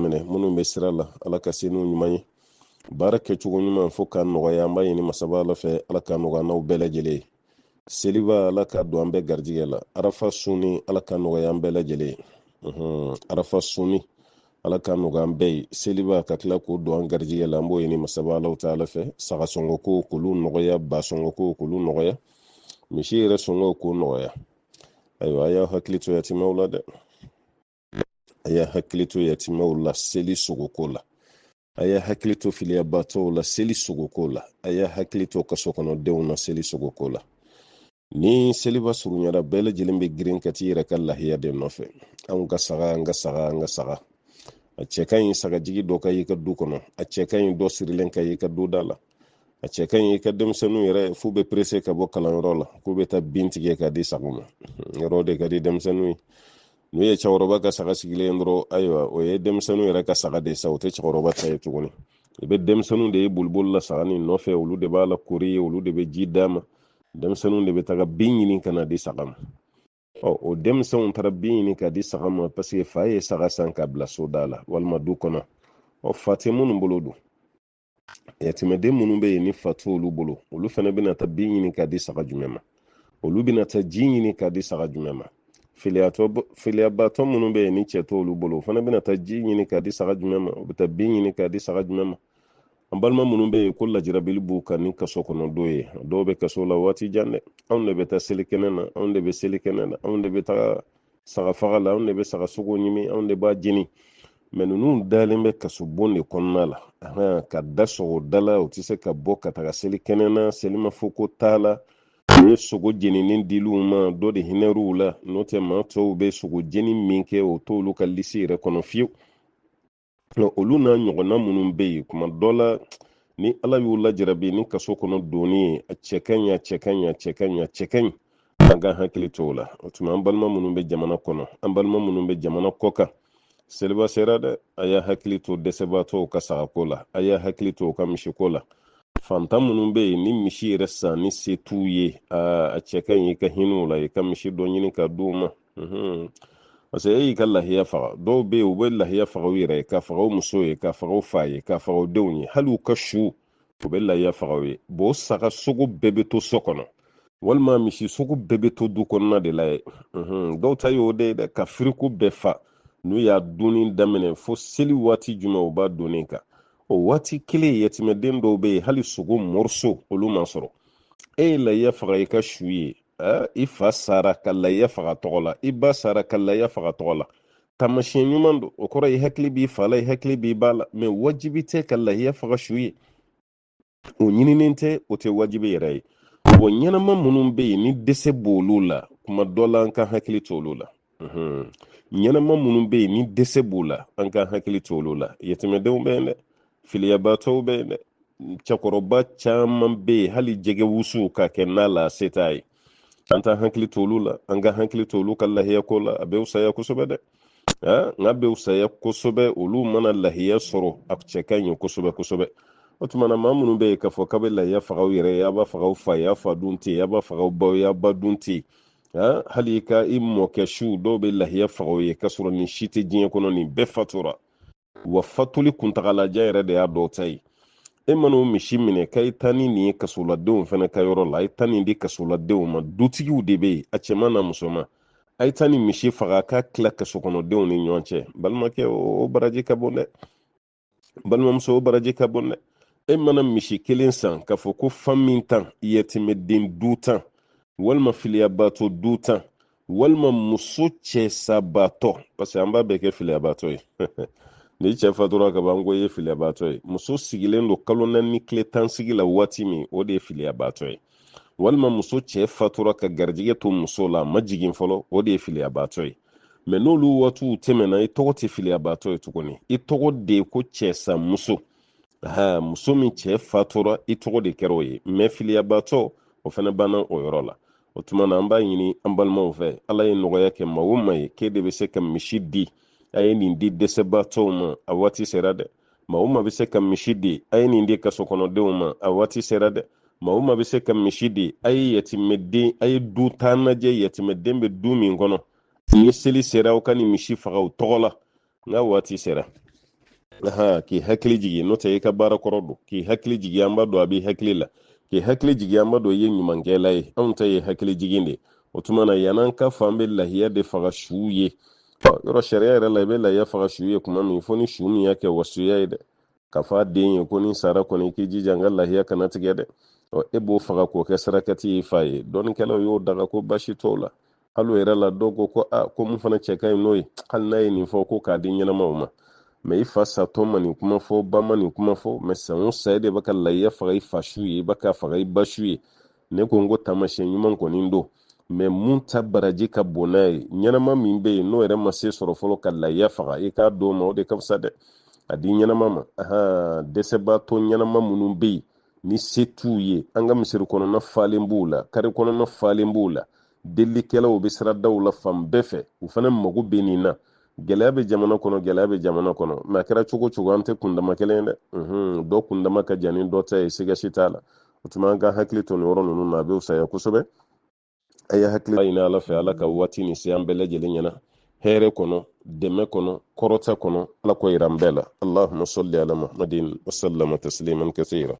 minɛ. Minnu bɛ sira la, Ala ka se n'u ɲuman ye. Baara kɛcogo ɲuman fo k'a nɔgɔya, an b'a ɲini Masaba Ala fɛ, Ala k'a nɔgɔya n'aw bɛɛ lajɛlen ye. Seliba, Ala k'a don an bɛɛ garijɛgɛ la. Arafa sunni, Ala k'a nɔgɔya an bɛɛ lajɛlen ye. Arafa sunni, Ala k'a nɔgɔya an bɛɛ ye. Seliba ka tila k'o don an garijɛgɛ la, an b'o ɲini Masaba Alahu taala fɛ. Saga sɔngɔ ko k'olu nɔgɔya, ba sɔngɔ ko k'olu nɔgɔya, misi yɛrɛ sɔngɔ k'o nɔgɔya. Ayiwa, a y'aw hakili to yatimɛw la dɛ, a y'a hakili to yatimɛw la seli sogoko la, a y'a hakili to filiyabatɔw la seli sogoko la, a y'a hakili to kasokɔnɔdenw na seli sogoko la. Ni seliba surunyara, bɛɛ lajɛlen bɛ girin ka t'i yɛrɛ ka lahiya de nɔfɛ. Anw ka saga, an ka saga, an ka saga. A cɛ ka ɲi sagajigi dɔ ka y'i ka du kɔnɔ, a cɛ ka ɲi dɔ sirilen ka y'i ka du da la, a cɛ ka ɲi i ka denmisɛnninw yɛrɛ f'u bɛ perese ka bɔ kalanyɔrɔ la k'u bɛ taa bin tigɛ ka di sagaw ma. Yɔrɔ de ka di denmisɛnninw ye. N'u ye cɛkɔrɔba ka saga sigilen dɔrɔn, ayiwa, o ye denmisɛnninw yɛrɛ ka saga de sa, o tɛ cɛkɔrɔba ta ye tuguni. I bɛ denmisɛnninw de ye boliboli la saga nin nɔfɛ, olu de b'a la kori, olu de bɛ ji d'a ma, denmisɛnninw de bɛ taga bin ɲini ka na di saga ma. Ɔ, o denmisɛnw taara bin ɲini ka di saga ma paseke fa ye saga san k'a bila so da la walima du kɔnɔ. Ɔ, fa tɛ minnu bolo dun, yatimɛden minnu bɛ yen ni fa t'olu bolo, olu fana bɛna taa bin ɲini ka di saga jumɛn ma? Olu bɛna taa ji ɲini ka di saga jumɛn ma? Filiyabatɔ minnu bɛ yen ni cɛ t'olu bolo, o fana bɛna taa ji ɲini ka di saga jumɛn ma? U bɛ taa bin ɲini ka di saga jumɛn ma? An balima minnu bɛ yen ko lajarabili b'u kan ni kaso kɔnɔ don ye, dɔw bɛ kaso la waati jan dɛ. Anw de bɛ taa seli kɛnɛ na, anw de bɛ seli kɛnɛ na, anw de bɛ taa saga faga la, anw de bɛ saga sogo ɲimi, anw de b'a jeni. Mɛ ninnu dalen bɛ kasobon de kɔnɔna la, ka da sogo da la, u tɛ se ka bɔ ka taga seli kɛnɛ na, selimafo ko t'a la. Ni ye sogo jeninen dil'u ma, dɔ de hinɛr'u la, n'o tɛ maa tɔw bɛ sogo jeni min kɛ, o t'olu ka lisi yɛrɛ kɔnɔ fiyewu. Olu n'a ɲɔgɔnna minnu bɛ yen, kuma dɔ la ni Ala y'u lajarabi ni kaso kɔnɔ donni ye, a cɛ ka ɲi, a cɛ ka ɲi, a cɛ ka ɲi, a cɛ ka ɲi an ka hakili to o la. O tuma, an balima minnu bɛ jamana kɔnɔ, an balima minnu bɛ jamana kɔ kan, seliba sera dɛ, a y'a hakili to dɛsɛbaatɔw ka sagako la, a y'a hakili to u ka misiko la. Fantan minnu bɛ yen ni misi yɛrɛ sanni se t'u ye, a cɛ ka ɲi i ka hinɛ u la, i ka misi dɔ ɲini ka d'u ma, parce que e y'i ka lahiya faga. Dɔw bɛ yen, u bɛ lahiya faga u yɛrɛ ye, ka faga u muso ye, ka faga u fa ye, ka faga u denw ye, hali u ka su, u bɛ lahiya faga u ye. Bon, saga sogo bɛɛ bɛ to so kɔnɔ, walima misi sogo bɛɛ bɛ to du kɔnɔna de la ye. Dɔw ta y'o de ye dɛ, ka firiko bɛɛ fa. N'u y'a dunni daminɛ fo seli waati jumɛn, u b'a donni kan o waati kelen. Yatimɛden dɔw bɛ yen, hali sogo morceau olu ma sɔrɔ. E ye lahiya faga i ka su ye, i fa sara ka lahiya faga tɔgɔ la, i ba sara ka lahiya faga tɔgɔ la, taamasiyɛn ɲuman don. O kɔrɔ i hakili b'i fa la, i hakili b'i ba la. Mɛ wajibi tɛ ka lahiya faga su ye, o ɲininen tɛ, o tɛ wajibi yɛrɛ ye. Mɔgɔ ɲɛnama minnu bɛ yen ni dɛsɛ b'olu la, kuma dɔ la an ka hakili to olu la. Ɲɛnama minnu bɛ yen ni dɛsɛ b'u la, an ka hakili to olu la. Yatimɛdenw bɛ yen dɛ, filiyabaatɔw bɛ yen dɛ, cɛkɔrɔba caman bɛ yen, hali jɛgɛ wusu ka kɛ na la, se t'a ye. An t'an hakili to olu la, an ka hakili to olu ka lahiya ko la, a bɛ fisaya kosɛbɛ dɛ, nka bɛ fisaya kosɛbɛ. Olu mana lahiya sɔrɔ, a cɛ ka ɲi kosɛbɛ kosɛbɛ. O tuma na, maa minnu bɛ yen k'a fɔ k'a bɛ lahiya faga aw yɛrɛ ye, a b'a faga aw fa ye, a fa dun tɛ yen, a b'a faga aw baw ye, a ba dun tɛ yen, hali i ka i mɔkɛ su, dɔw bɛ lahiya faga o ye k'a sɔrɔ nin si tɛ diɲɛ kɔnɔ, nin bɛɛ fatura. Wa fatuli kuntagalajan yɛrɛ de y'a dɔw ta ye. E mana o misi minɛ k'a ye taa ni nin ye kasoladenw fana ka yɔrɔ la, a ye taa nin di kasoladenw ma, dutigiw de bɛ yen, a cɛman n'a musoman, a ye taa nin misi faga k'a tila kasokɔnɔdenw ni ɲɔgɔn cɛ. Balimakɛ, o baraji ka bon dɛ. Balimamuso, o baraji ka bon dɛ. E mana misi kelen san k'a fɔ ko fan min tan, yatimɛden du tan, walima filiyabaatɔ du tan, walima muso cɛ sabatɔ, parce que an b'a bɛɛ kɛ filiyabaatɔ ye. Ni cɛ fatura ka ban, ko i ye filiyabaatɔ ye. Muso sigilen don kalo 4 ni tile 10 sigi la waati min, o de ye filiyabaatɔ ye. Walima muso cɛ fatura ka garijɛgɛ to muso la, a ma jigin fɔlɔ, o de ye filiyabaatɔ ye. Mɛ n'olu waatiw tɛmɛna, i tɔgɔ tɛ filiyabaatɔ ye tuguni, i tɔgɔ de ye ko cɛsa muso. Ha, muso min cɛ fatura, i tɔgɔ de kɛra o ye. Mɛ filiyabaatɔ, o fana banna o yɔrɔ la. O tuma na, an b'a ɲini an balimaw fɛ, Ala ye nɔgɔya kɛ maa o maa ye k'e de bɛ se ka misi di, a ye nin di dɛsɛbaatɔw ma, a waati sera dɛ. Maa o maa bɛ se ka misi di, a ye nin di kasokɔnɔdenw ma, a waati sera dɛ. Maa o maa bɛ se ka misi di, a ye yatimɛden, a ye du tan lajɛ, yatimɛden bɛ du min kɔnɔ, ni seli sera, aw ka nin misi faga u tɔgɔ la, n ka waati sera. Aha, k'i hakili jigin, n'o tɛ i ka baara kɔrɔ don. K'i hakili jigin, an b'a dɔn a b'i hakili la. K'i hakili jigin, an b'a dɔn i ye ɲumankɛla ye. Anw ta ye hakili jigin de. O tuma na, yann'an k'a fɔ an bɛ lahiya de faga su ye, yɔrɔ sariya yɛrɛ la, i bɛ lahiya faga su ye kuma min, fo ni su min y'a kɛ wasuya ye dɛ, k'a fɔ a den ye ko ni sara kɔni, k'i jija n ka lahiya kana tigɛ dɛ. Ɔ, e b'o faga k'o kɛ sarakati ye fa ye. Dɔnnikɛlaw y'o daga ko baasi t'o la. Hali o yɛrɛ la, dɔw ko ko a ko mun fana cɛ ka ɲi n'o ye, hali n'a ye nin fɔ ko k'a di ɲɛnamaw ma. Mɛ i fa satɔ ma nin kuma fɔ, ba ma nin kuma fɔ, mɛ san o san e de bɛ ka lahiya faga i fa su ye, i bɛ k'a faga i ba su ye. Ne ko n ko taamasiyɛn ɲuman kɔni don, mɛ mun ta baraji ka bon n'a ye, ɲɛnama min bɛ yen n'o yɛrɛ ma se sɔrɔ fɔlɔ ka lahiya faga, i k'a d'o ma, o de ka fisa dɛ. A di ɲɛnama ma. Ahan, dɛsɛbaatɔ ɲɛnama minnu bɛ yen ni se t'u ye, an ka misiri kɔnɔna falen b'u la, kare kɔnɔna falen b'u la, delikɛlaw bɛ siradaw la fan bɛɛ fɛ, u fana mago bɛ nin na. Gɛlɛya bɛ jamana kɔnɔ, gɛlɛya bɛ jamana kɔnɔ, mɛ a kɛra cogo cogo, an tɛ kundama kelen ye dɛ. Dɔ kundama ka jan ni dɔ ta ye, siga si t'a la. O tuma an ka hakili to nin yɔrɔ ninnu na, a bɛ fisaya kosɛbɛ. A ye hakili ɲini Ala fɛ, Ala ka waati nin se an bɛɛ lajɛlen ɲɛna hɛrɛ kɔnɔ, dɛmɛ kɔnɔ, kɔrɔta kɔnɔ. Ala k'o yira an bɛɛ la. Allahumma salli ala Muhammadin wa sallama tasliman kathira.